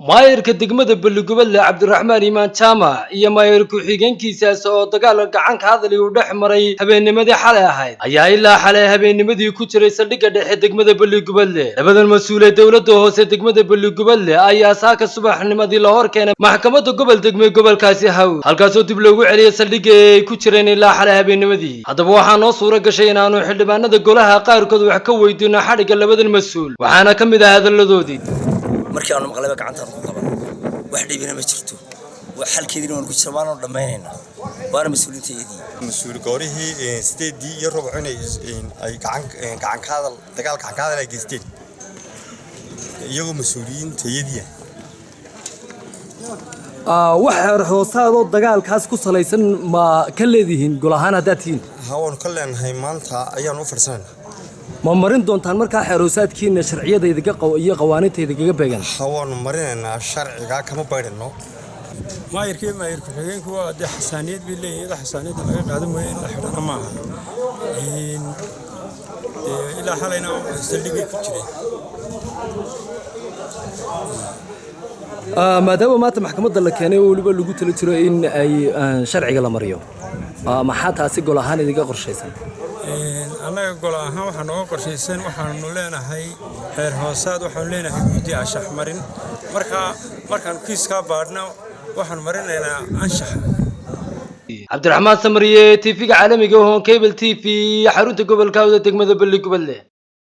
Maayarka degmada Balligubadle, Cabdiraxmaan Iimaan Jaamac, iyo maayar ku-xigeenkiisaas oo dagaal gacan ka hadlay uu dhex maray habeennimadii xalay ahayd ayaa ilaa xalay habeennimadii ku jiray saldhigga dhexe degmada Balligubadle. Labadan mas-uul ee dowladda hoose degmada Balligubadle ayaa saaka subaxnimadii la hor keenay maxkamadda gobol degmay gobolkaasi Haw, halkaasoo dib loogu celiyay saldhigga ay ku jireen ilaa xalay habeennimadii. Haddaba waxaa noo suura gashay inaanu xildhibaanada golaha qaarkood wax ka weydiino xadhigga labadan mas-uul, waxaana ka mid ah hadalladoodii. Markii aanu maqlayba gacantaan ku qaban, wax dhibina ma jirto, wax xalkeediina waanu ku jira, waanu dhammaynaynaa, waana mas-uuliyiinta. Mas-uul goorihii 8:15 inay ay gacan gacan ka hadal, dagaal gacan ka hadal ay geysteen iyagoo mas-uuliyiintayadiia. Wax xeer hoosaadoo dagaalkaas ku salaysan ma ka leedihiin gol ahaan haddaad tihiin? Ha, waanu ka leenahay, maanta ayaanu u fadhiisanaynaa. Ma marin doontaan markaa xeer hoosaadkiina sharciyada idinka iyo qawaaniinta idinkaga beegan? Ha, waanu marinaynaa, sharcigaa kama baydhino. Maayirkii, maayir ku-xigeenku waa dee xasaaniyad bay leeyihin, iyadoo xasaaniyadda laga qaadan mooye in la xidhana maaha. Dee ilaa xalayna saldhigay ku jireen. Maadaama maanta maxkamadda la keenay oo weliba lagu tala jiro in ay sharciga la mariyo, maxaa taasi gol ahaan idinka qorshaysan? Annaga gol ahaan waxaa nooga qorshaysan, waxaanu leenahay xeer hoosaad, waxaanu leenahay guddi anshax marin. Markaa markaan kiiskaa baadhno waxaan marinaynaa anshaxa. Cabdiraxmaan Samariye, TV-ga caalamiga Horn Cable TV, xarunta gobolka Hawda, degmada Balligubadle.